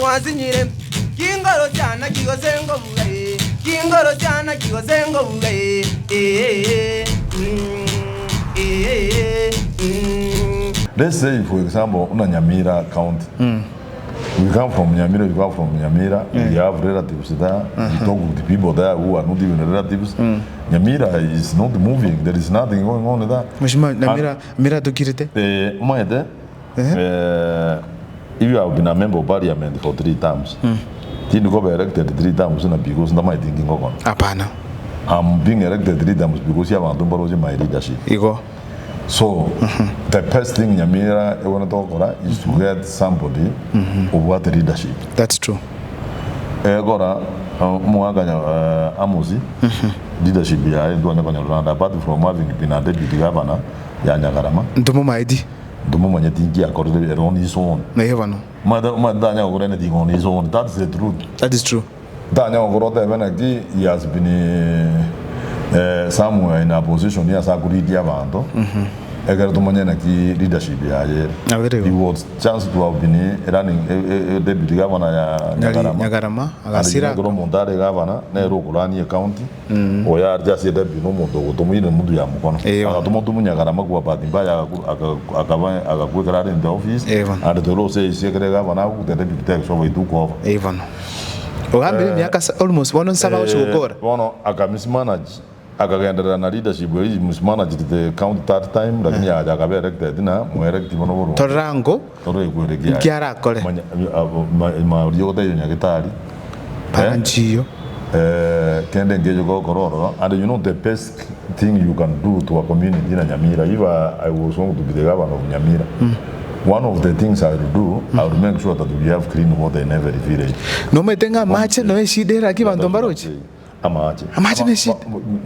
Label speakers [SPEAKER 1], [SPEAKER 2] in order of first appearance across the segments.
[SPEAKER 1] rwasinyire Kingoro chiana ki gose ngobuga ee Kingoro chiana ki gose ngobuga ee ee mm ee mm.
[SPEAKER 2] Let's say for example buna Nyamira county we come from Nyamira you come from Nyamira we have relatives there we talk with people there who are not even relatives Nyamira is not moving there is nothing going on there
[SPEAKER 3] Mheshimiwa Nyamira Nyamira tokirete.
[SPEAKER 2] Eh, omanyete eh, if you have been a member of parliament for 3 terms tindi koba elected 3 terms na because ndamaeti inki ngokora.
[SPEAKER 3] Hapana.
[SPEAKER 2] I'm being elected 3 terms because abanto mbaroche my leadership.
[SPEAKER 3] Igo.
[SPEAKER 2] So the best thing Nyamira egwenerete gokora is to get somebody obwate leadership.
[SPEAKER 3] That's true.
[SPEAKER 2] Egora omogaka Amosi leadership yaye ntwanya konyorora ande apart from having been a deputy governor ya Nyagarama.
[SPEAKER 3] Ntomomanyeti.
[SPEAKER 2] Ntomomanyeti inki akorire ere on his own.
[SPEAKER 3] Naye bono.
[SPEAKER 2] Omanyete omanyete tanya gokora anything on his own that's the truth.
[SPEAKER 3] That is true.
[SPEAKER 2] Tanya gokora otebe naki he has been somewhere in a position ase akolead abanto ekero tomanye naki leadership yaye ere.
[SPEAKER 3] Nabo ere igo.
[SPEAKER 2] He was chance to have been running deputy governor ya
[SPEAKER 3] Nyari
[SPEAKER 2] Nyagarama.
[SPEAKER 3] Nyagarama
[SPEAKER 2] And
[SPEAKER 3] agasira.
[SPEAKER 2] ekero omonto are governor nere okorania ecounty oyo are just a deputy nomonto ogotomwa ere mtu ya mokono.
[SPEAKER 3] Eh, bono.
[SPEAKER 2] Agatoma otomwa Nyagarama kwa bahati mbaya akaba agakwa ekero are in the office
[SPEAKER 3] Eh, bono.
[SPEAKER 2] and tore ase ekere governor agokwa deputy takes over he took over.
[SPEAKER 3] Eh bono. Ogambire emiaka almost bono nsaba agochi gokora.
[SPEAKER 2] Bono aka mismanage akagenderera na leadership eye he mismanaged the county that time lakini yacha akaba elected na moelect bono boronge.
[SPEAKER 3] Torora ngo
[SPEAKER 2] Torora ekwere kiaye.
[SPEAKER 3] nki arakore.
[SPEAKER 2] Manya ma oria ogotebia nyagetari
[SPEAKER 3] Para nchiyo.
[SPEAKER 2] Kende nkeyo gokora ororo and you know the best thing you can do to a community na Nyamira if I was going to be the governor of Nyamira one of the things I will do I will make sure that we have clean water in every village.
[SPEAKER 3] Nomanyete ng'a amache noe eshida ere aki abanto mbaroche?
[SPEAKER 2] Amache.
[SPEAKER 3] Amache ne eshida.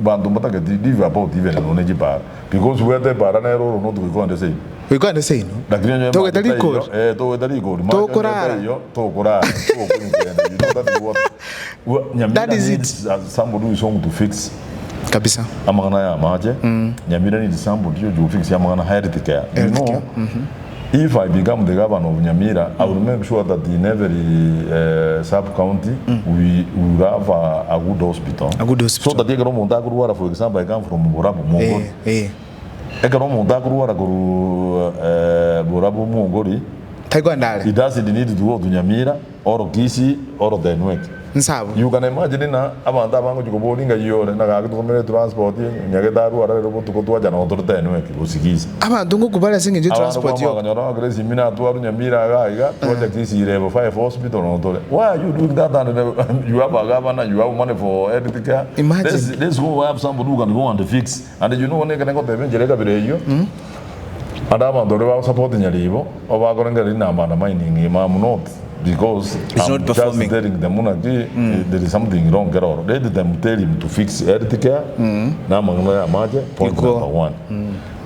[SPEAKER 2] Banto mbatageti leave about even nonye chibara because bwete ebara nere oro not goika onde seino.
[SPEAKER 3] Goika onde seino?
[SPEAKER 2] Lakini onye
[SPEAKER 3] Togeta
[SPEAKER 2] amache taiyo,
[SPEAKER 3] rikori.
[SPEAKER 2] eh togeta rikori mache onye
[SPEAKER 3] Tokorara.
[SPEAKER 2] taiyo tokorara tokoigenda you know that is what Wa- Nyamira
[SPEAKER 3] That is it.
[SPEAKER 2] needs uh, somebody who is going to fix
[SPEAKER 3] Kabisa.
[SPEAKER 2] amang'ana ya amache Nyamira needs somebody who will fix amang'ana health care you
[SPEAKER 3] Health
[SPEAKER 2] know
[SPEAKER 3] care,
[SPEAKER 2] if I become the governor of Nyamira I will make sure that in every uh, sub county we, we will have a, a good hospital
[SPEAKER 3] A good hospital.
[SPEAKER 2] so that ekero omonto akorwara for example I come from Borabu Mwongori
[SPEAKER 3] Eh, eh.
[SPEAKER 2] ekero omonto akorwara korwa eh, Borabu Mwongori
[SPEAKER 3] Taigwa ndare.
[SPEAKER 2] he doesn't need to go to Nyamira or Kisii or Tenwek
[SPEAKER 3] Nsabo.
[SPEAKER 2] You can imagine ng'a abanto abangochia koboria ng'a iyore na gaki totomere transport nyagete arware rero botuko twacha nabo tore Tenwek gose Kisii.
[SPEAKER 3] Abanto ngokobare ase eng'encho
[SPEAKER 2] Abanto
[SPEAKER 3] transport yoka.
[SPEAKER 2] kwamanya bakanyora ng'a Grace imi natwarwa Nyamira iga iga twacha Kisii level 5 hospital nabo tore. Why are you doing that and you have a governor, you have money for health care.
[SPEAKER 3] Imagine.
[SPEAKER 2] Let's, let's go have somebody who can go and fix. And you know nekere ngoteba enchera ekabira eyio, Ande abanto baria bagosupport Nyaribo, obakorengereria rinamba na mining ime am not because
[SPEAKER 3] He's
[SPEAKER 2] I'm
[SPEAKER 3] not
[SPEAKER 2] just
[SPEAKER 3] performing.
[SPEAKER 2] telling them ng'aki there is something wrong kero oro. Let them tell him to fix health care na amang'ana ya amache point
[SPEAKER 3] Iko.
[SPEAKER 2] number one.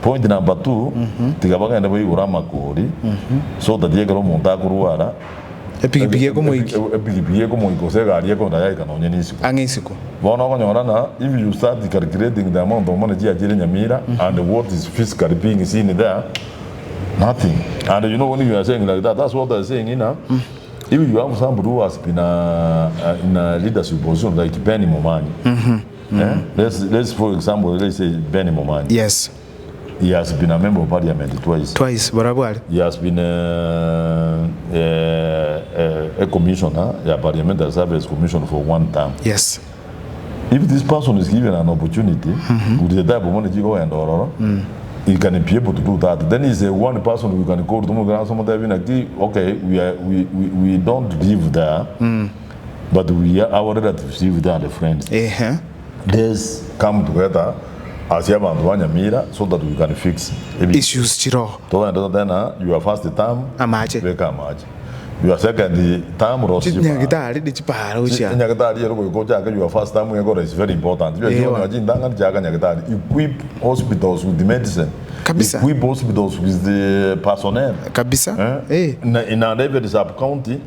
[SPEAKER 2] Point number two, tiga bagende baigure amakori so that ekero omonto akorwara
[SPEAKER 3] Epikipiki ekomoikia.
[SPEAKER 2] Epikipiki ekomoikia gose egari ekoenda yaika nonye na isiko.
[SPEAKER 3] Ang'e isiko.
[SPEAKER 2] Bono okonyora ng'a if you start calculating the amount of money chiachire Nyamira and what is physically being seen there, nothing. And you know when you are saying like that, that's what I'm saying ng'a if you have somebody who has been a, in a leadership position like Benny Momanyi, eh? Let's, let's for example, let's say Benny Momanyi.
[SPEAKER 3] Yes.
[SPEAKER 2] He has been a member of parliament twice.
[SPEAKER 3] Twice, barabwo are.
[SPEAKER 2] He has been a, a, a commissioner, ya Parliamentary Service Commission for one term.
[SPEAKER 3] Yes.
[SPEAKER 2] If this person is given an opportunity, with the type of money chikogenda ororo, he can be able to do that. Then he's a one person we can call to somebody naki, okay, we, are, we, we, we don't live there, but we are, our relatives live there and friends.
[SPEAKER 3] Ehe.
[SPEAKER 2] Let's come together ase abanto ba Nyamira so that we can fix ebi
[SPEAKER 3] Issues chiroo.
[SPEAKER 2] Togende totebe your first term
[SPEAKER 3] Amache.
[SPEAKER 2] beka amache, your second term rosie chipara.
[SPEAKER 3] Chinyagitari de chipara gochia.
[SPEAKER 2] Enyagitari ere goika ochake your first term egoro is very important. Chibesa
[SPEAKER 3] Ewa.
[SPEAKER 2] chikonyora chintang'ani chaka nyagitari. Equip hospitals with medicine.
[SPEAKER 3] Kabisa.
[SPEAKER 2] Equip hospitals with the personnel.
[SPEAKER 3] Kabisa.
[SPEAKER 2] Eh?
[SPEAKER 3] Eh.
[SPEAKER 2] Na in every sub county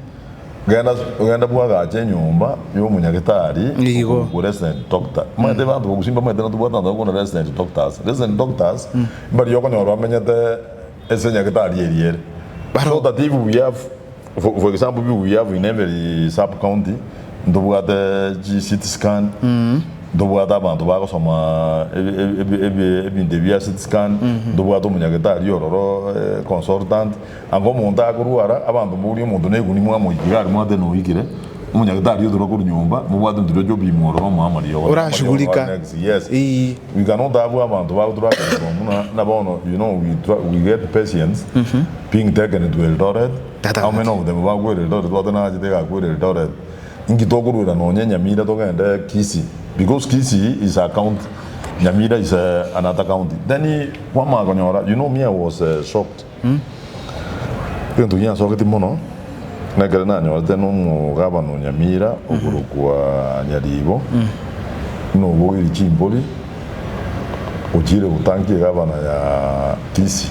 [SPEAKER 2] Genda genda bwagache enyomba ya omonyagetari
[SPEAKER 3] Nigo.
[SPEAKER 2] okorokwa resident doctor. Omanyete abanto bogosimba omanyete natobwate abanto bakobuna resident doctors. Resident doctors mbaria okonyora bamenyete ase enyagetari eria ere.
[SPEAKER 3] Baro-
[SPEAKER 2] So that if we have For example we have in every sub county ntobwate chi CT scan, ntobwate abanto bagosoma ebinto ebi bia CT scan, ntobwate omonyagetari ororo consultant, anga omonto akorwara abanto mboria omonto na eguni mwamoikia iga aria mwateba noikire, omonyagetari otura korwa nyomba mobwate intwe toche opimwa ororo omoe amariogo.
[SPEAKER 3] Orashughulika.
[SPEAKER 2] Yes.
[SPEAKER 3] Eeh.
[SPEAKER 2] We cannot have abanto bagotura buna bono you know we get patients being taken to Eldoret.
[SPEAKER 3] Tata
[SPEAKER 2] How many of them bakwera Eldoret twate nachete egakwera Eldoret. Inki tokorwera nonye Nyamira togende Kisii because Kisii is a county Nyamira is another county. Then kwamanya konyora you know me I was shocked. Egento giansogeti mono nekero nanyorete na omogabana o Nyamira okorokwa Nyaribo buna obogeiri chimbori ochire gotankia egabana ya Kisii.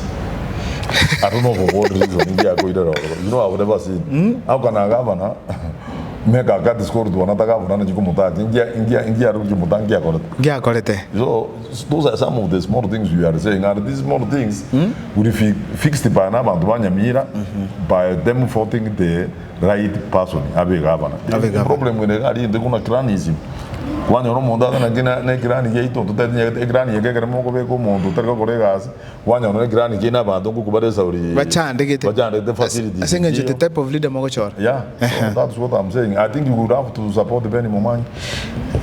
[SPEAKER 2] I don't know for what reason inki akoirera ororo. You know I've never seen. How can a governor make a cut score to another governor nachi komotaki inki inki inki aroki omotanki akorete.
[SPEAKER 3] Nki akorete?
[SPEAKER 2] So those are some of the small things we are saying and these small things will be fixed by n'abanto ba Nyamira by them voting the right person abe gavana.
[SPEAKER 3] Abe gavana.
[SPEAKER 2] Problem ere iga aria intwe buna clanism kwanyora omonto ase naki na eclan yaito totari eclan eke ekero mokobeka omonto otari gokora egasi kwanyora eclan kende abanto ngokobare esauri
[SPEAKER 3] Bachandegete.
[SPEAKER 2] bachandegete facilities
[SPEAKER 3] Ase eng'encho the
[SPEAKER 2] nchiyo.
[SPEAKER 3] type of leader mogochora.
[SPEAKER 2] Yeah, so that's what I'm saying. I think you would have to support Benny Momanyi.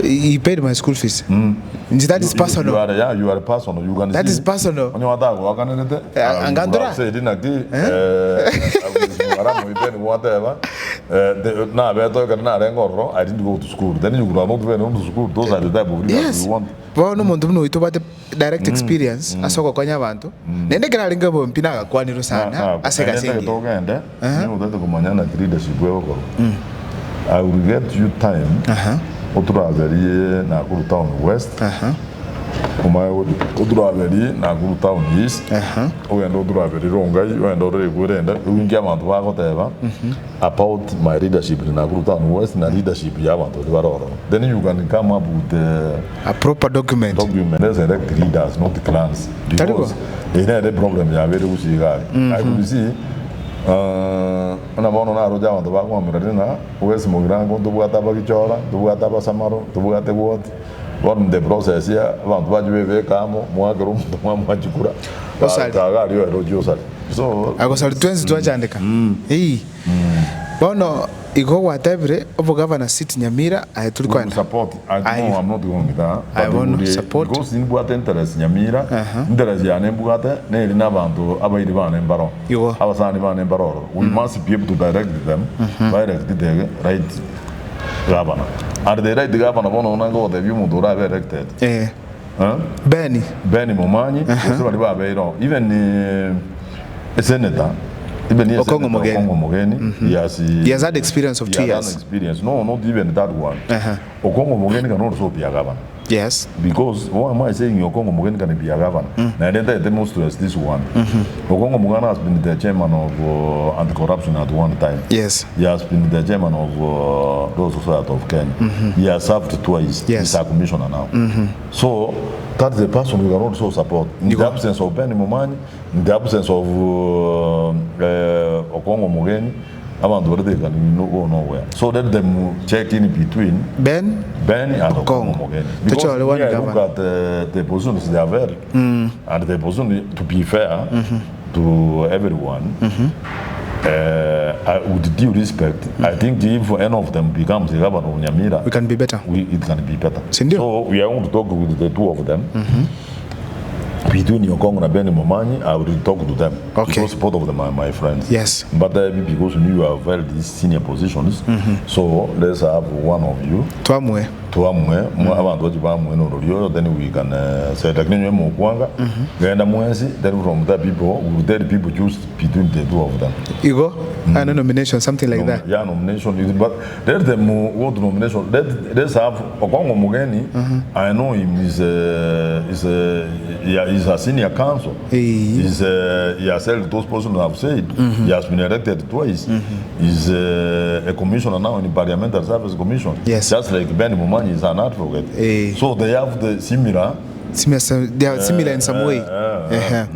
[SPEAKER 3] He paid my school fees. Inche that is personal.
[SPEAKER 2] You are, yeah, you are personal. You can
[SPEAKER 3] That
[SPEAKER 2] see.
[SPEAKER 3] is personal.
[SPEAKER 2] Onye watagoakanerete.
[SPEAKER 3] Eh, angantora.
[SPEAKER 2] Said naki eh aramu Benny gwateba eh nabete ekero narenge ororo I didn't go to school. Then you could have not been to school. Those are the type of leaders
[SPEAKER 3] Yes.
[SPEAKER 2] we want.
[SPEAKER 3] Bono omonto buna oyio tobwate direct experience ase ogokonya abanto, naende ekero arenge bobe pi nagakwanirwe sana ase egasi engiya.
[SPEAKER 2] Togende nigo otagete komanya naki leadership egokorwa. I will get you time oturaberie Nakuru town west, omanye oturaberie Nakuru town east, ogende oturaberie Rongai, ogende orore Igwere oingie abanto bagoteba about my leadership in Nakuru town west na leadership ya abanto baria bare ororo. Then you can come up with
[SPEAKER 3] A proper document.
[SPEAKER 2] document. Let's elect leaders not clans
[SPEAKER 3] Tari bo?
[SPEAKER 2] because eye nere problem yabeire gusii iga aria. I could see buna bono naroche abanto bakoamera rina West Mugirango ntobwate abagichora, ntobwate abasamaro, ntobwate what. Bono in the process ya abanto bachia bebeka amo mwakera omonto mwamwachukura
[SPEAKER 3] Osari.
[SPEAKER 2] kaga aria oere ochia osari. So
[SPEAKER 3] Agosari twensi twachandeka. Eii. Bono igo gwatebire obogavana seat Nyamira aye tori
[SPEAKER 2] We will
[SPEAKER 3] koenda.
[SPEAKER 2] support. I
[SPEAKER 3] Aye.
[SPEAKER 2] no, I'm not going with that.
[SPEAKER 3] Aye
[SPEAKER 2] But
[SPEAKER 3] bono,
[SPEAKER 2] we will-
[SPEAKER 3] support.
[SPEAKER 2] Because nimbwate interest Nyamira, interest yane mbwate neri na abanto abairi bane mbaro.
[SPEAKER 3] Igo.
[SPEAKER 2] Abasani bane mbaro ororo. We must be able to direct them, direct the right governor. And the right governor bono buna ngogotebia omonto orabe elected.
[SPEAKER 3] Eh.
[SPEAKER 2] Eh?
[SPEAKER 3] Benny.
[SPEAKER 2] Benny Momanyi, gose baria babeire oo. Even eh, senator, even ye
[SPEAKER 3] Okong'o
[SPEAKER 2] Senator
[SPEAKER 3] Mogeni.
[SPEAKER 2] Okong'o Mogeni, he has,
[SPEAKER 3] He has had experience of
[SPEAKER 2] he
[SPEAKER 3] two
[SPEAKER 2] has had
[SPEAKER 3] years.
[SPEAKER 2] experience. No, not even that one.
[SPEAKER 3] Aha.
[SPEAKER 2] Okong'o Mogeni can also be a governor.
[SPEAKER 3] Yes.
[SPEAKER 2] Because why am I saying Okong'o Mogeni can be a governor? Naende ntagete mo stress this one. Okong'o Mogeni has been the chairman of anti-corruption at one time.
[SPEAKER 3] Yes.
[SPEAKER 2] He has been the chairman of Law Society of Kenya. He has served twice.
[SPEAKER 3] Yes.
[SPEAKER 2] He's a commissioner now. So that's the person we can also support. In the absence of Ben Momanyi, in the absence of Okong'o Mogeni, abantu baria they can no go nowhere. So let them check in between
[SPEAKER 3] Ben
[SPEAKER 2] Ben and
[SPEAKER 3] Okong'o.
[SPEAKER 2] Okong'o Mogeni. Because
[SPEAKER 3] Tochore one
[SPEAKER 2] me, I look
[SPEAKER 3] governor.
[SPEAKER 2] at the positions they have held and the position, to be fair to everyone, I, with due respect, I think if any of them becomes the governor of Nyamira,
[SPEAKER 3] We can be better.
[SPEAKER 2] it can be better.
[SPEAKER 3] Sindio?
[SPEAKER 2] So we are going to talk with the two of them. Between Okong'o and Ben Momanyi, I will talk to them.
[SPEAKER 3] Okay.
[SPEAKER 2] Because both of them are my friends.
[SPEAKER 3] Yes.
[SPEAKER 2] But because you have held these senior positions, so let's have one of you
[SPEAKER 3] Twamwe.
[SPEAKER 2] twamwe mwe abantu bachi bamwe norori oyo then we can say lakini nywe mokwanga genda mwensi then from that people we will tell people choose between the two of them.
[SPEAKER 3] Igo and a nomination something like that.
[SPEAKER 2] Yeah, nomination is, but let them go to nomination. Let's have Okong'o Mogeni. I know him is a, is a, yeah, he's a senior counsel.
[SPEAKER 3] Eh.
[SPEAKER 2] He's he has held those positions I've said. He has been elected twice. He's a commissioner now in the Parliamentary Service Commission.
[SPEAKER 3] Yes.
[SPEAKER 2] Just like Ben Momanyi is an advocate.
[SPEAKER 3] Eh.
[SPEAKER 2] So they have the similar.
[SPEAKER 3] Similar, they are similar in some way. Ehe.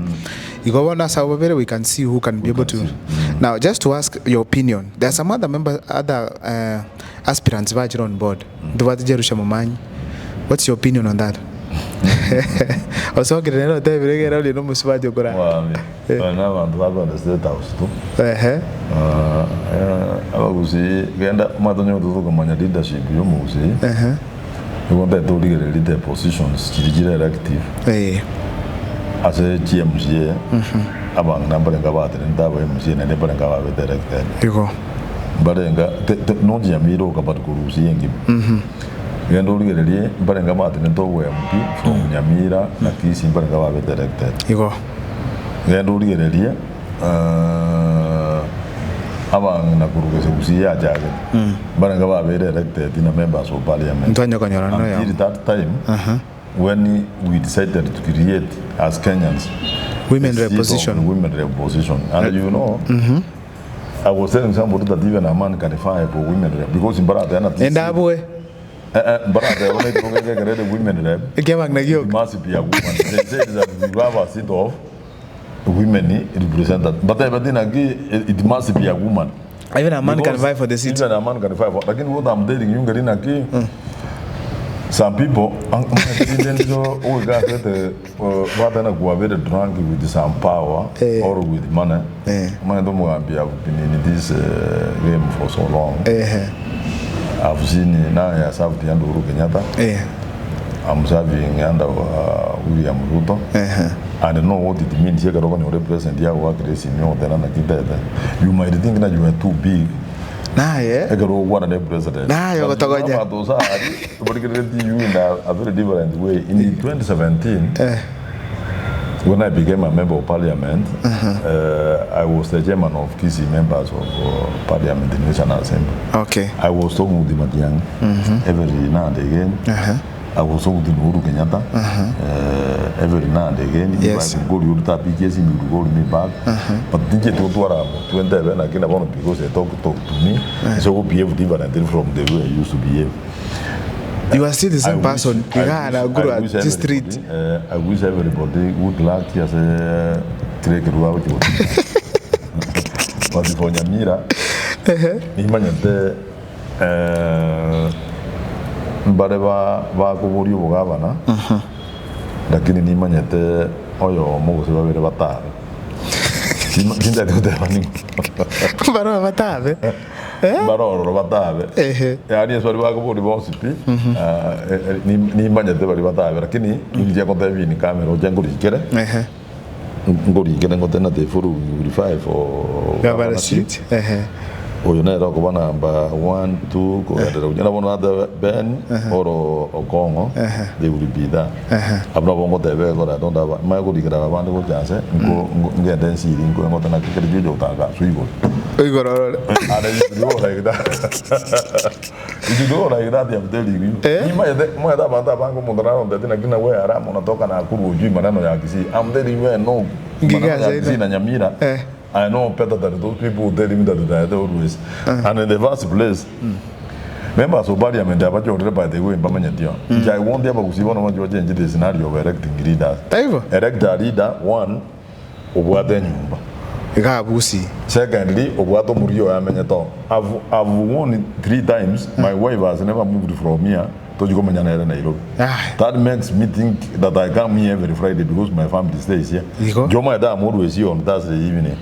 [SPEAKER 3] Igo bono ase abwo babere we can see who can be able to. Now just to ask your opinion, there are some other member other aspirants bachire on board, ntobwate Jerusha Momanyi, what's your opinion on that? Osokire nere otebire ekero oria nomosubati okorara.
[SPEAKER 2] Mwami, aba na abanto bakoenda State House tu.
[SPEAKER 3] Ehe.
[SPEAKER 2] Abagusii genda omanyete onye gotaka komanya leadership ya omogusii, nigo ntagete origererie the positions chiria chire elective ase chi MCA, abang'ina mbarenge abatenenete aba MCA naende mbarenge ababete elected.
[SPEAKER 3] Igo.
[SPEAKER 2] Mbarenga te te not Nyamira oka but korwa Gusii engima. Genda origererie mbarenge abatenenete obo MP from Nyamira na Kisii mbarenge ababete elected.
[SPEAKER 3] Igo.
[SPEAKER 2] Genda origererie abang'ina korwa gose Gusii yachagete mbarenge babeire elected na members of parliament.
[SPEAKER 3] Ntwanye konyora noyomo.
[SPEAKER 2] Until that time when we decided to create as Kenyans
[SPEAKER 3] Women
[SPEAKER 2] a
[SPEAKER 3] rep
[SPEAKER 2] seat of
[SPEAKER 3] position.
[SPEAKER 2] women rep position. And you know, I was telling somebody that even a man can fire for women rep because mbaratena this
[SPEAKER 3] Ende abue.
[SPEAKER 2] Eh, eh, mbarateba na women rep
[SPEAKER 3] Ekiabang'ina
[SPEAKER 2] it
[SPEAKER 3] gioka.
[SPEAKER 2] must be a woman. They said that we have a seat of women represented. But I think it must be a woman.
[SPEAKER 3] Even a man can
[SPEAKER 2] Because
[SPEAKER 3] vie for the seat.
[SPEAKER 2] Even a man can vie for. Lakini what I'm telling you ngeri naki some people batana kuwa very drunk with some power
[SPEAKER 3] Eh.
[SPEAKER 2] or with money.
[SPEAKER 3] Eh.
[SPEAKER 2] Mwana ndo mugambi I've been in this game for so long.
[SPEAKER 3] Ehe.
[SPEAKER 2] I've seen now I served under Uhuru Kenyatta.
[SPEAKER 3] Eh.
[SPEAKER 2] I'm serving under William Ruto.
[SPEAKER 3] Ehe.
[SPEAKER 2] And I know what it means. Here, kanyore president ya wa Grace Mio tena na kitete. You might think that you are too big.
[SPEAKER 3] Naye.
[SPEAKER 2] Ekero ogwana ne president.
[SPEAKER 3] Naye ogotogonya.
[SPEAKER 2] But you know, you in a very different way. In 2017,
[SPEAKER 3] Eh.
[SPEAKER 2] when I became a member of parliament, I was the chairman of Kisii members of parliament in National Assembly.
[SPEAKER 3] Okay.
[SPEAKER 2] I was talking with Matiang'i every now and again. I was talking to Uhuru Kenyatta every now and again.
[SPEAKER 3] Yes.
[SPEAKER 2] If I could go to Uruta PKC, he would call me back. But DJ Totwara, 27 again, I want because they talk to me. So we behave differently from the way I used to behave.
[SPEAKER 3] You are still the same
[SPEAKER 2] I wish-
[SPEAKER 3] person.
[SPEAKER 2] I
[SPEAKER 3] Iga
[SPEAKER 2] wish-
[SPEAKER 3] na guru
[SPEAKER 2] I
[SPEAKER 3] at
[SPEAKER 2] wish
[SPEAKER 3] this street.
[SPEAKER 2] everybody, I wish everybody good luck as a Craig Ruau. But for Nyamira, nimanyete mbare ba bakoboria obogabana lakini nimanyete oyomo gose babere batabe Sindati goteba ning'o
[SPEAKER 3] Baraba batabe.
[SPEAKER 2] barororo batabe
[SPEAKER 3] Ehe.
[SPEAKER 2] yaani ase bari bakobori bonsi pi nimanyete bari batabe lakini inche ngotebi in camera oche ngorikere
[SPEAKER 3] Ehe.
[SPEAKER 2] ngorikere ngote na the following will five for
[SPEAKER 3] Gavana seat. Ehe.
[SPEAKER 2] oyo nere okoba namba 1 2 kogenderera buya nabo natebe Ben oro Okong'o they will be there abwo nabo ngoteba egora don't have manye korikera aba bande gocha ase nko ngende ensiri nko ngote naki kere giocha gotanga ase igoro
[SPEAKER 3] Igoro orore.
[SPEAKER 2] And if you go like that, if you go like that, I'm telling you.
[SPEAKER 3] Eh?
[SPEAKER 2] Nimanyete manyete abanto abange omonto narondete naki nawe Arama unatoka Nakuru hujui maneno ya Kisii. I'm telling you I know
[SPEAKER 3] Ngige
[SPEAKER 2] maneno ya
[SPEAKER 3] asaina.
[SPEAKER 2] Kisii na Nyamira.
[SPEAKER 3] Eh.
[SPEAKER 2] I know better than those people who tell me that they are always. And in the first place, members of parliament abachorire by the way mbamanyetio. Inche I want abagusii bono bonsi bachenche the scenario of electing leaders.
[SPEAKER 3] Taibo.
[SPEAKER 2] Elect a leader, one, obwate enyomba.
[SPEAKER 3] Iga abusi.
[SPEAKER 2] Secondly, obwate omoria oyo amenyete oo. I've, I've won three times. My wife has never moved from here. Tochi komenya nere Nairobi.
[SPEAKER 3] Ah.
[SPEAKER 2] That makes me think that I come here every Friday because my family stays here.
[SPEAKER 3] Igo.
[SPEAKER 2] Joma I'm always here on Thursday evening.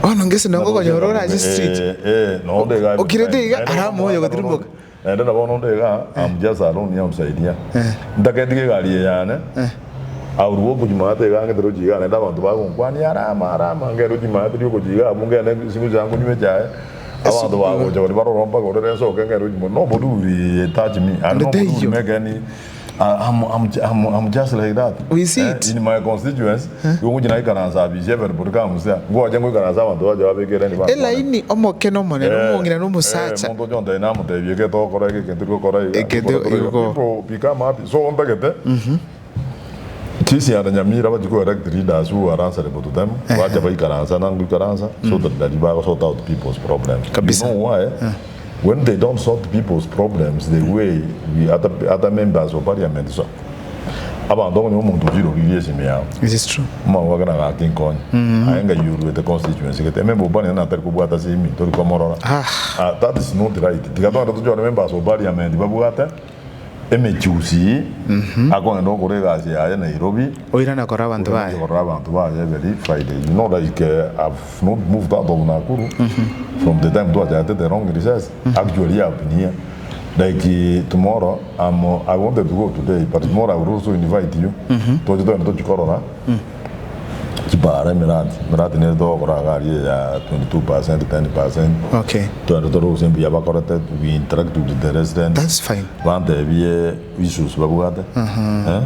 [SPEAKER 3] Bono ngese nongo konyora orache street.
[SPEAKER 2] Eh, eh, no ndega.
[SPEAKER 3] Okirete iga, arama oyo gotirimboka.
[SPEAKER 2] Naende nabo bono ndega, I'm just alone here outside here. Ntaketige egari eye yane. Aurwo okochimata iga ng'ete roche iga naende abanto bagonkwania arama arama ngere rochimate riokochi iga abwo ngende siku chiango nywe echae. Abanto bagocha baria barora mpaka orere nsoke ngere rochimo nobody will touch me and
[SPEAKER 3] And
[SPEAKER 2] nobody
[SPEAKER 3] there
[SPEAKER 2] will
[SPEAKER 3] you-
[SPEAKER 2] make any I'm just like that.
[SPEAKER 3] We see it.
[SPEAKER 2] In my constituents, igo ngochi naikaransa abisi everybody comes there. Ngocha ngoikaransa abanto bacha babekere ni bankwane.
[SPEAKER 3] Elaini omoke na omonene omong'ina na omosacha.
[SPEAKER 2] Omonto oche ontebia namotebie eke tokora eke egento togokora iga,
[SPEAKER 3] Egento
[SPEAKER 2] tokora iga.
[SPEAKER 3] igo.
[SPEAKER 2] People become happy. So ntagete Chisiana Nyamira bachi ko elect leaders who are answerable to them bacha baikaransa na ngoikaransa so that bari bago sort out people's problems.
[SPEAKER 3] Kabisa.
[SPEAKER 2] You know why? When they don't sort people's problems the way we other, other members of parliament so Abanto okonyora omonto ochire origirie esimi yao.
[SPEAKER 3] It is true.
[SPEAKER 2] Omogaka gake na gaki nkonye. Aye ngai oruete constituency gete. Emember of parliament natari kobwata simi tori komorora.
[SPEAKER 3] Ah.
[SPEAKER 2] Ah, that is not right. Tiga togende tochore members of parliament babwate emechusi akogenda gokora egasi yaye Nairobi.
[SPEAKER 3] Oirana korora abanto baye.
[SPEAKER 2] Korora abanto baye every Friday. You know like I've not moved out of Nakuru from the time twachagete the long recess. Actually I've been here. Like tomorrow I'm, I wanted to go today but tomorrow I will also invite you. Toche togende tochi korora chipara emiradi. Emiradi nere togokora iga aria ya 22%, 10%.
[SPEAKER 3] Okay.
[SPEAKER 2] Togende tore gose mbuya bakorete, we interact with the residents.
[SPEAKER 3] That's fine.
[SPEAKER 2] Bantebie issues babwate eh,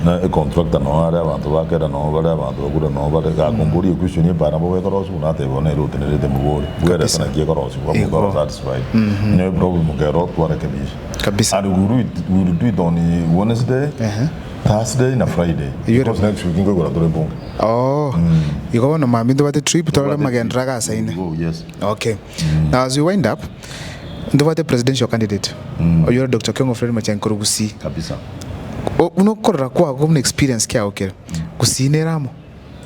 [SPEAKER 2] na econtractor noo are abanto ba kera noo bare abanto bakure noo bare gakomboria equestion epara mbobe ekorosigwa nateba bono ere otenerete mobori bwerese
[SPEAKER 3] Kabisa.
[SPEAKER 2] naki ekorosigwa
[SPEAKER 3] Igo.
[SPEAKER 2] mokoro satisfied onye eproblem kero twarekebisha
[SPEAKER 3] Kabisa.
[SPEAKER 2] and we will do it, we will do it on Wednesday Thursday na Friday
[SPEAKER 3] Eywo
[SPEAKER 2] because next week nkoigora tore bunge
[SPEAKER 3] Oh. Igo bono mambia ntobwate trip torore amagenderero agasaine.
[SPEAKER 2] Go, yes
[SPEAKER 3] Okay. Now as we wind up, ntobwate presidential candidate oyio ore Doctor Kiongo Fred Matiang'i korwa Gusii.
[SPEAKER 2] Kabisa.
[SPEAKER 3] O- Buna okorora kwago buna experience kiago kere, Gusii nere amo.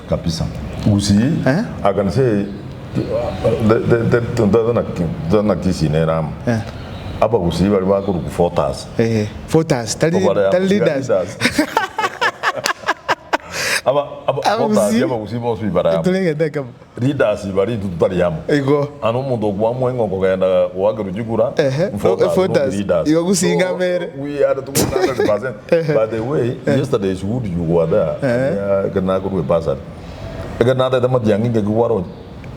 [SPEAKER 2] Kabisa. Gusii,
[SPEAKER 3] Eh?
[SPEAKER 2] I can say the the the the na the na Kisii nere amo.
[SPEAKER 3] Eh.
[SPEAKER 2] Abagusii baria bakorwa voters.
[SPEAKER 3] Eh, voters, tari,
[SPEAKER 2] Obare amo,
[SPEAKER 3] tari
[SPEAKER 2] tiga
[SPEAKER 3] leaders.
[SPEAKER 2] leaders. Aba aba voters
[SPEAKER 3] Abagusii.
[SPEAKER 2] abagusii bonsi bare amo.
[SPEAKER 3] Toregete ekemo.
[SPEAKER 2] Leaders baria intwe totari amo.
[SPEAKER 3] Igo.
[SPEAKER 2] Ano omonto okwamua eng'o okogenda goakerwa chikura,
[SPEAKER 3] Ehe,
[SPEAKER 2] voters, not
[SPEAKER 3] voters.
[SPEAKER 2] leaders.
[SPEAKER 3] Igo gusinga
[SPEAKER 2] So,
[SPEAKER 3] mere.
[SPEAKER 2] we are to 100%. By the way, yesterday is good you were there. Yeah, ekero nakorwa ebasari. Ekero natete matiang'i ngekigwa roche.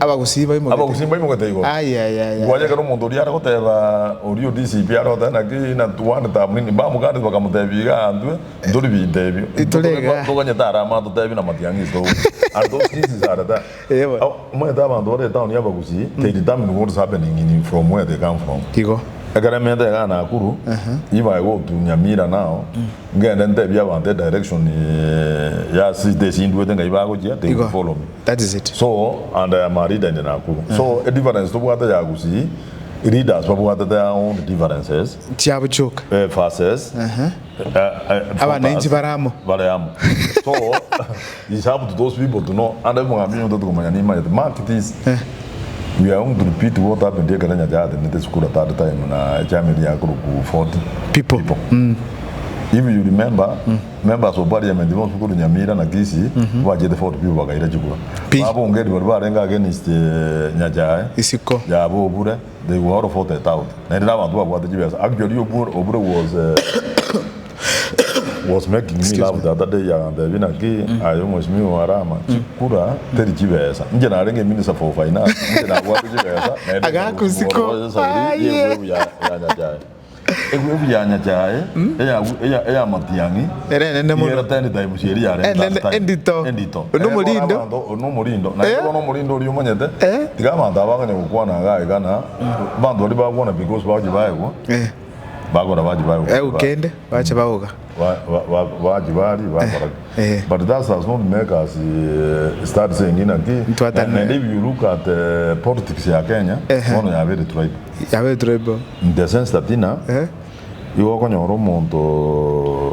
[SPEAKER 3] Abagusii baimogete.
[SPEAKER 2] Abagusii mbaimogete igoro.
[SPEAKER 3] Ai, ai, ai, ai.
[SPEAKER 2] Gwacha ekero omonto oria are goteba oria o DCP are goteba naki na one term nini, mbamokani bakamotebia iga intwe ntori binto ebio.
[SPEAKER 3] Itorega.
[SPEAKER 2] Toganyete are ama atotebi na matiang'i ase togocha. And those cases are there.
[SPEAKER 3] Eh, bono.
[SPEAKER 2] Oh, omanyete abanto bare etown ya abagusii, they determine what is happening in from where they come from.
[SPEAKER 3] Igo.
[SPEAKER 2] Ekero emete iga Nakuru, if I go to Nyamira now, ngende ntebie abanto edirection ya ase esindwete ng'ai bagochia, they will
[SPEAKER 3] Igo.
[SPEAKER 2] follow me.
[SPEAKER 3] That is it.
[SPEAKER 2] So, and I am a leader in Nakuru. So, a difference tobwate ya Gusii, leaders babwate their own differences,
[SPEAKER 3] Chiabochoka.
[SPEAKER 2] versus
[SPEAKER 3] Abananchi
[SPEAKER 2] voters
[SPEAKER 3] bare amo.
[SPEAKER 2] bare amo. So, it's up to those people to know. And omogambi oyo tokomanya nimanyete. Mark this. We are going to repeat what happened ekero Nyachae atenete esukuru at that time na echamiri yakorokwa 40
[SPEAKER 3] People.
[SPEAKER 2] people. If you remember, members of parliament bonsi korwa Nyamira na Kisii bachete 40 people bakaira chikura.
[SPEAKER 3] Pi.
[SPEAKER 2] Babongeri baria barenge against Nyachae
[SPEAKER 3] Isiko.
[SPEAKER 2] yabo Obure they were all voted out. Naende na abanto babwate chibesa. Actually Obure, Obure was was making me laugh the other day agantebia naki aye omweshimiwa Arama chikura teri chibesa. Inche narenge minister for finance inche nabwate chibesa naende
[SPEAKER 3] Agaaka isiko.
[SPEAKER 2] Aye.
[SPEAKER 3] Aye.
[SPEAKER 2] ya ya Nyachae. Egwebu ya Nyachae eya eya eya Matiang'i
[SPEAKER 3] Ere enene mono.
[SPEAKER 2] Ere ten times eri yare
[SPEAKER 3] Enene,
[SPEAKER 2] last time.
[SPEAKER 3] endito.
[SPEAKER 2] Endito.
[SPEAKER 3] Ono omorindo.
[SPEAKER 2] Ono omorindo. Naende
[SPEAKER 3] Eh.
[SPEAKER 2] bono omorindo oria omanyete.
[SPEAKER 3] Eh.
[SPEAKER 2] Tiga abanto aba bakanya gokwana iga iga na abanto baria bagokwana because bagochia baegwa.
[SPEAKER 3] Eh.
[SPEAKER 2] Bagora bachi baegwa.
[SPEAKER 3] Eh, kende bache bagoka.
[SPEAKER 2] Bachi bari bakora.
[SPEAKER 3] Eh.
[SPEAKER 2] But that does not make us start saying inaki.
[SPEAKER 3] Ntwatane.
[SPEAKER 2] And if you look at politics ya Kenya, bono yabere tribe.
[SPEAKER 3] Yabere tribe.
[SPEAKER 2] In the sense that ina
[SPEAKER 3] Eh.
[SPEAKER 2] igo okonyora omonto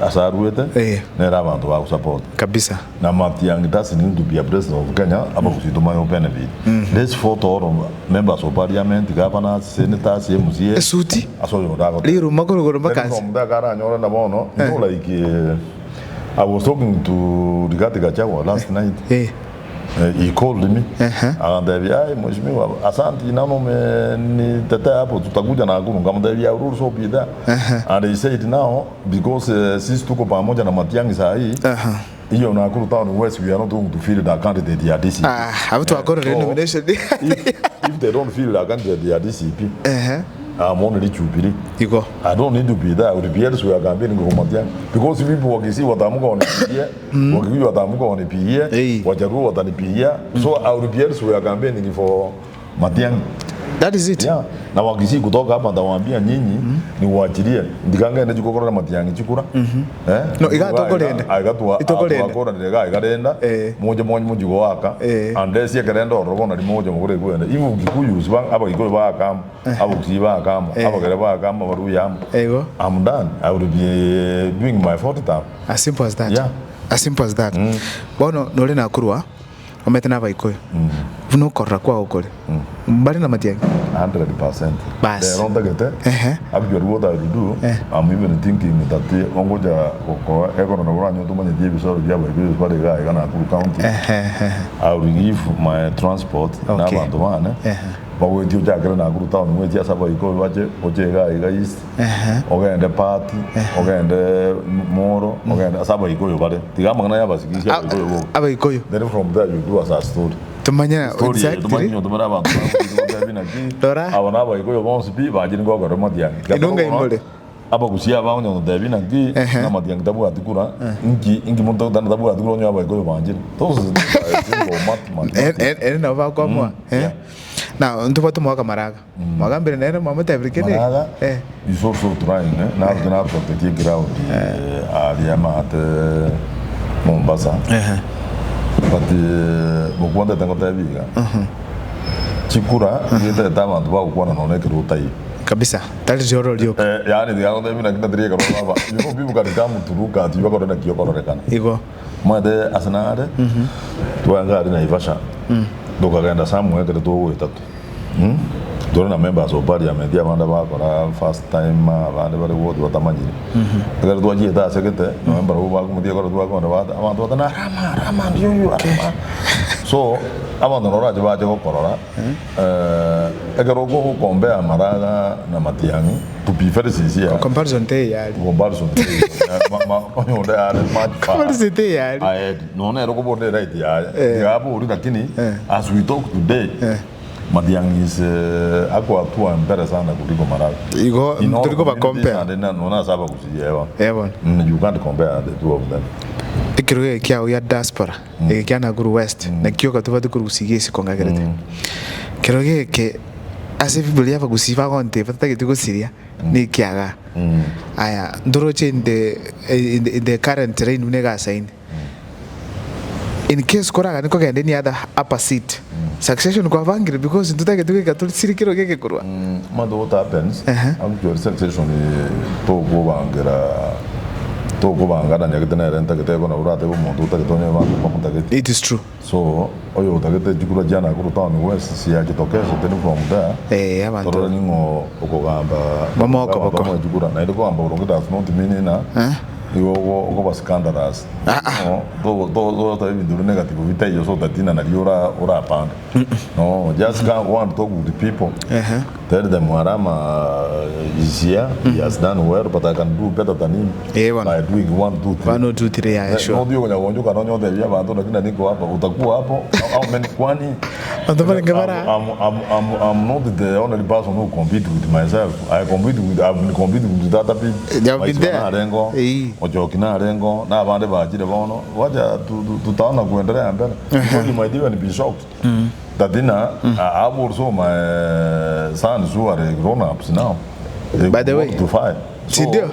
[SPEAKER 2] ase aruete
[SPEAKER 3] Eh.
[SPEAKER 2] nere abanto bagosupport.
[SPEAKER 3] Kabisa.
[SPEAKER 2] Na Matiang'i doesn't need to be a president of Kenya abagusii tomanye benefit. Let's vote all members of parliament, governors, senators, MCAs.
[SPEAKER 3] Esuti.
[SPEAKER 2] Ase oyo oragote.
[SPEAKER 3] Riruma korwa mpaka
[SPEAKER 2] Then
[SPEAKER 3] ase.
[SPEAKER 2] from there karanyore na bono, you know like I was talking to Rigathi Gachagua last night.
[SPEAKER 3] Eh.
[SPEAKER 2] He called me.
[SPEAKER 3] Ehe.
[SPEAKER 2] Akantebia, ai mheshimiwa, asante nano umenitetea hapo tutakuja Nakuru. Nikamtebia I will also be there. And he said now because sisi tuko pamoja na Matiang'i saa hii. Hiyo Nakuru town west we are not going to field a candidate ya DCP.
[SPEAKER 3] Ah, abo twakorire
[SPEAKER 2] So,
[SPEAKER 3] nomination.
[SPEAKER 2] if they don't field a candidate ya DCP,
[SPEAKER 3] Ehe.
[SPEAKER 2] I'm only Jubilee.
[SPEAKER 3] Igo.
[SPEAKER 2] I don't need to be there. I would be elsewhere campaigning for Matiang'i. Because people wakisi wataamka wanipigie, Wakikuyu wataamka wanipigie,
[SPEAKER 3] Hey.
[SPEAKER 2] Wajaluo watanipigia. So I would be elsewhere campaigning for Matiang'i.
[SPEAKER 3] That is it.
[SPEAKER 2] Yeah. Na Wakisii kutoka hapa ntawaambia nyinyi niwachirie ndiga ngende chikokorora matiang'i chikura eh
[SPEAKER 3] No, iga tokorenda.
[SPEAKER 2] aiga twa
[SPEAKER 3] Itokorenda.
[SPEAKER 2] twakoranire iga iga renda
[SPEAKER 3] Eh.
[SPEAKER 2] moche monye mochi goaka
[SPEAKER 3] Eh.
[SPEAKER 2] and ase ekerenda ororo bono nari moche mogore ekwenda if Kikuyus ba Abagikuyu baaka amo Abagusii baaka amo Abagere baaka amo Abaluhya amo
[SPEAKER 3] Igo.
[SPEAKER 2] I'm done I will be doing my fourth term
[SPEAKER 3] As simple as that.
[SPEAKER 2] Yeah.
[SPEAKER 3] As simple as that. Bono nore nakorwa omete na Abaikuyu. Buna okorora kwao kore. Mbare na matiang'i?
[SPEAKER 2] 100%.
[SPEAKER 3] Bas.
[SPEAKER 2] Rero ntagete
[SPEAKER 3] Ehe.
[SPEAKER 2] actually what I will do I'm even thinking that ongocha gokoa ekero nabo oranyore tomanyeti ebisoro bia Abaikuyu bare iga iga Nakuru county
[SPEAKER 3] Ehe, ehe.
[SPEAKER 2] I will give my transport na
[SPEAKER 3] Okay.
[SPEAKER 2] abanto bane
[SPEAKER 3] Ehe.
[SPEAKER 2] bagoetie ochakere Nakuru town goetie ase Abaikuyu bache oche iga iga east ogende Party ogende Moro ogende ase Abaikuyu bare tiga amang'ana ya abasigisi Abaikuyu boka
[SPEAKER 3] Abaikuyu.
[SPEAKER 2] then from there you do as a story
[SPEAKER 3] Tomanye
[SPEAKER 2] Story eye
[SPEAKER 3] exactly.
[SPEAKER 2] tomanye tomanye abanto bagotebi naki
[SPEAKER 3] Rora.
[SPEAKER 2] aba na Abaikuyu bonsi pi bachire ngokora matiang'i.
[SPEAKER 3] Inwe ng'ai more?
[SPEAKER 2] Abagusia aba onye gotebi naki
[SPEAKER 3] Ehe.
[SPEAKER 2] ng'a matiang'i tabwati kura inki inki monto tari tabwati kura onye Abaikuyu banchire. Those are simple mathematics.
[SPEAKER 3] Ere nabo bakoamua eh?
[SPEAKER 2] yeah.
[SPEAKER 3] Now ntobwate omogaka Maraga. Mwagambire nere mwamotebirie kende
[SPEAKER 2] Maraga
[SPEAKER 3] eh.
[SPEAKER 2] is also trying eh, narche naprotectie eground aria amaate Mombasa but bokwantete ngotebi iga chikura nigetete abanto bagokwana nonya ekero otaiyo
[SPEAKER 3] Kabisa tari rioro rioka.
[SPEAKER 2] Eh, yaani tiga ngotebi naki natari ekero baba you know people can come to look at you bakore naki okororekana
[SPEAKER 3] Igo.
[SPEAKER 2] Omanyete ase nare twanga aria Naivasha tokagenda somewhere ekero togoeta tu. Tore na members of parliament abande bakora first time abande bare ward batamanyiri. Ekero twachiete ase gete nonye mbarabwo bakomotiga ekero twakogenda bata abanto bateba Arama Arama ndi oyo Arama. So abanto nabo orache bache gokorora ekero okogokompea Maraga na Matiang'i to be very sincere
[SPEAKER 3] Comparison teiyo aria.
[SPEAKER 2] comparison teiyo ma- ma- onye onde are much far
[SPEAKER 3] Comparison teiyo aria.
[SPEAKER 2] ahead nonya nere okobora nere right yaye tiga abori lakini as we talk today Matiang'i is ako hatua mbele sana kuliko Maraga.
[SPEAKER 3] Igo
[SPEAKER 2] In all
[SPEAKER 3] tori koba
[SPEAKER 2] communities
[SPEAKER 3] compare.
[SPEAKER 2] and in nonya ase abagusii eh bono.
[SPEAKER 3] Eh bono.
[SPEAKER 2] You can't compare the two of them.
[SPEAKER 3] Ekerogo eke kiao gia diaspora eke kia Nakuru West nakio tobwate korusia iga isiko ngagerete. Ekerogo eke ase ebibiria abagusii bagontebia batatageti gosiria nekiaga. Aya ntoroche in the in the current reign buna egasaini. In case koraganie kogenda any other upper seat, succession kwabangire because ntotagete goika tosire kero geke korwa.
[SPEAKER 2] Omanyete what happens, actually succession tokobangera tokobanga nanyagete nere ntagete igo nabo oratebe omonto otagete onye abanto mbamotageti.
[SPEAKER 3] It is true.
[SPEAKER 2] So oyo otagete chikura chia Nakuru town west siachitokesa then from there
[SPEAKER 3] Eh, abanto
[SPEAKER 2] torore ning'o okogamba
[SPEAKER 3] Bamoe
[SPEAKER 2] abanto
[SPEAKER 3] okoboko.
[SPEAKER 2] bamoe chikura naende kogamba boronge does not mean ng'a Igo okoba scandalous. No, togoteba ebinto bire negative bitaiyo so that ng'a nario orapande. No, just go and talk with the people. Tell them Arama is here, he has done well, but I can do better than him
[SPEAKER 3] Eh, bono.
[SPEAKER 2] by doing one, two, three.
[SPEAKER 3] One, two, three, yeah, sure.
[SPEAKER 2] Nothiĩ onya goonchoka nonya otebie abanto naki na niko hapa, utakuwa hapo, how many kwani
[SPEAKER 3] Abanto barenge bara.
[SPEAKER 2] I'm, I'm, I'm, I'm not the only person who compete with myself. I compete with, I've been competing with other people.
[SPEAKER 3] They have been
[SPEAKER 2] Maisha
[SPEAKER 3] there.
[SPEAKER 2] narengo,
[SPEAKER 3] Eh.
[SPEAKER 2] Ochoki narengo, na abande bachire bono. Wacha tu- tu- tutaona kuendelea mbele. Because you might even be shocked. That in I have also my sons who are grown ups now. They
[SPEAKER 3] By the
[SPEAKER 2] want
[SPEAKER 3] way,
[SPEAKER 2] to fight.
[SPEAKER 3] Si ndio?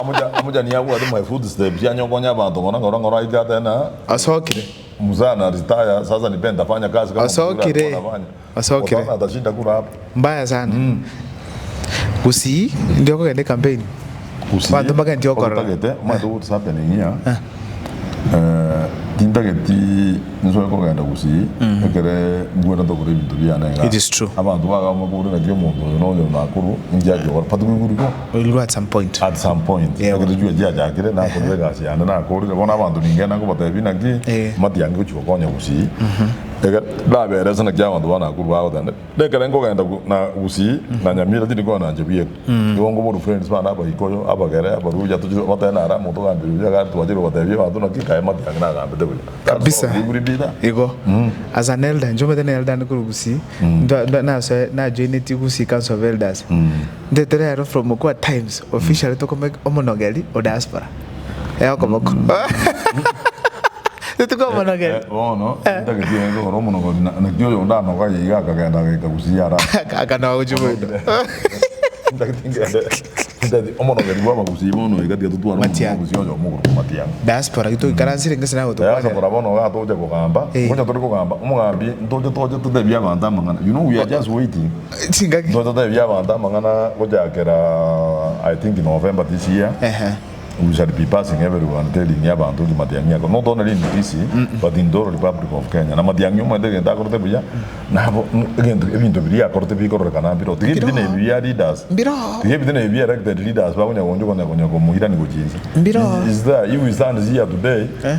[SPEAKER 2] amoja amoja niabwate my footsteps yanyokonya abanto ng'ora ng'ora ng'ora aigate na
[SPEAKER 3] Asokire.
[SPEAKER 2] Mzaa na retire sasa nipe nitafanya kazi kama mzuri
[SPEAKER 3] Asokire.
[SPEAKER 2] alikuwa anafanya.
[SPEAKER 3] Asokire.
[SPEAKER 2] Utaona atashinda kura hapa.
[SPEAKER 3] Mbaya sana. Gusii ndio kogenda campaign.
[SPEAKER 2] Gusii.
[SPEAKER 3] Abanto mbagenti okorora.
[SPEAKER 2] Otagete, omanyete what's happening here. Eh, tintageti nsoe kogenda Gusii ekere mbwene tokora ebinto biane iga.
[SPEAKER 3] It is true.
[SPEAKER 2] Abanto bagamba kore naki omonto oyo noyo nakuru inche akiokora but koiguru igo.
[SPEAKER 3] Oirwe at some point.
[SPEAKER 2] At some point,
[SPEAKER 3] Yeah.
[SPEAKER 2] ekero chwe chiachakire, nakorire egasi yane nakorire, bono abanto ningenda nkobatebia naki,
[SPEAKER 3] Eh.
[SPEAKER 2] matiangi gochia gokonya gusii, ekero ndabere ase naki abanto ba Nakuru bagoteba, nekero nkogenda gu- na gusii, na Nyamira tindi kogenda inche bieka, igo nkoboria friends bane abaikoyo, abagere, abaruya tochire batebe nare amo togambire buya gari twachire kobatebia abanto naki kaye matiangi nagambete buya. That's
[SPEAKER 3] Kabisa.
[SPEAKER 2] all, we will be there.
[SPEAKER 3] Igo. As an elder, inche omanyete na elder korwa gusii, ntwa- ntwa- nasoe najoineti gusii council of elders. Ndetere ero from Mokua Times officially tokome omonogeri o diaspora. Eya okoboko. Titukomonogeri.
[SPEAKER 2] Bono ntagete egoro omonogori naki oyo ndanoga iga akagenda agaika gusii ara.
[SPEAKER 3] Akanoga gochia boino.
[SPEAKER 2] Ntagete ngende ntagete omonogeri bwa abagusii bono iga tiga totware omonto
[SPEAKER 3] Matiang'i.
[SPEAKER 2] omogusii oyomo okorokwa Matiang'i.
[SPEAKER 3] Diaspora gitoikaransire ngese naye gotokwanera.
[SPEAKER 2] Diaspora bono iga toche kogamba,
[SPEAKER 3] Eh.
[SPEAKER 2] ngocha tore kogamba, omogambi ntoche toche totebie abanto amang'ana, you know we are just waiting.
[SPEAKER 3] Chingaki.
[SPEAKER 2] Ntoche totebie abanto amang'ana gochakera I think November this year.
[SPEAKER 3] Ehe.
[SPEAKER 2] We shall be passing everyone telling abanto ng'a Matiang'i ako not only in Kisii but in the whole Republic of Kenya. Na Matiang'i omanyete egento akorete buya nabo egento ebinto biria akorete bikororekana mbiroo. Tiga ebitina
[SPEAKER 3] Mbiroo.
[SPEAKER 2] ebi bia leaders
[SPEAKER 3] Mbiroo.
[SPEAKER 2] tiga ebitina ebi bia elected leaders bakonya goncha konya konya komoirani gochia inse.
[SPEAKER 3] Mbiroo.
[SPEAKER 2] Is there if we stand here today
[SPEAKER 3] Eh.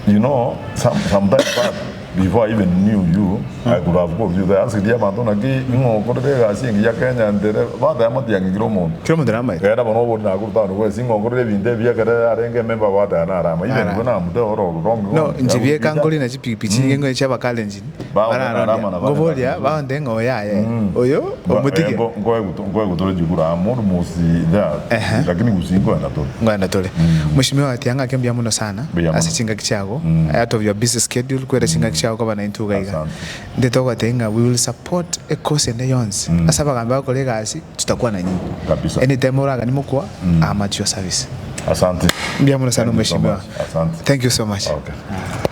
[SPEAKER 2] You know, some, sometime back, before I even knew you, I could have called you. They asked you, abanto naki ing'o okorire egasi engiya Kenya ntere bateba matiang'i kera omonto.
[SPEAKER 3] Kera omonto namaete.
[SPEAKER 2] Genda bono obori nakuru town gwesi ing'o okorire ebinto ebi ekere arenge emember bateba narama. Even
[SPEAKER 3] Nara.
[SPEAKER 2] buna namute oro wrong.
[SPEAKER 3] No, inche bieka nkori na chipikipiki nigo ngocha chi'abakalenjin,
[SPEAKER 2] Bao
[SPEAKER 3] bararondia.
[SPEAKER 2] narama na bare
[SPEAKER 3] Nkoboria,
[SPEAKER 2] nabwo.
[SPEAKER 3] baonte ng'a oyo aye, oyo omotige.
[SPEAKER 2] Nkoegutore chikura amo almost there.
[SPEAKER 3] Ehe.
[SPEAKER 2] Lakini gusii nkoenda tore.
[SPEAKER 3] Ngoenda tore. Mheshimiwa Tiang'a ake mbuya mono sana
[SPEAKER 2] Mbuya mono.
[SPEAKER 3] ase chingaki chiago out of your busy schedule kwera chingaki chiago koba naintwe iga iga.
[SPEAKER 2] Asante.
[SPEAKER 3] Nde togotebia ng'a we will support ekosi ende yonsi ase abagambi bagokora egasi tutakwana nyinyi.
[SPEAKER 2] Kabisa.
[SPEAKER 3] Anytime oraganie mokwa I'm at your service.
[SPEAKER 2] Asante.
[SPEAKER 3] Mbuya mono sana
[SPEAKER 2] Thank you so
[SPEAKER 3] Mheshimiwa.
[SPEAKER 2] much. Asante.
[SPEAKER 3] Thank you so much.
[SPEAKER 2] Okay.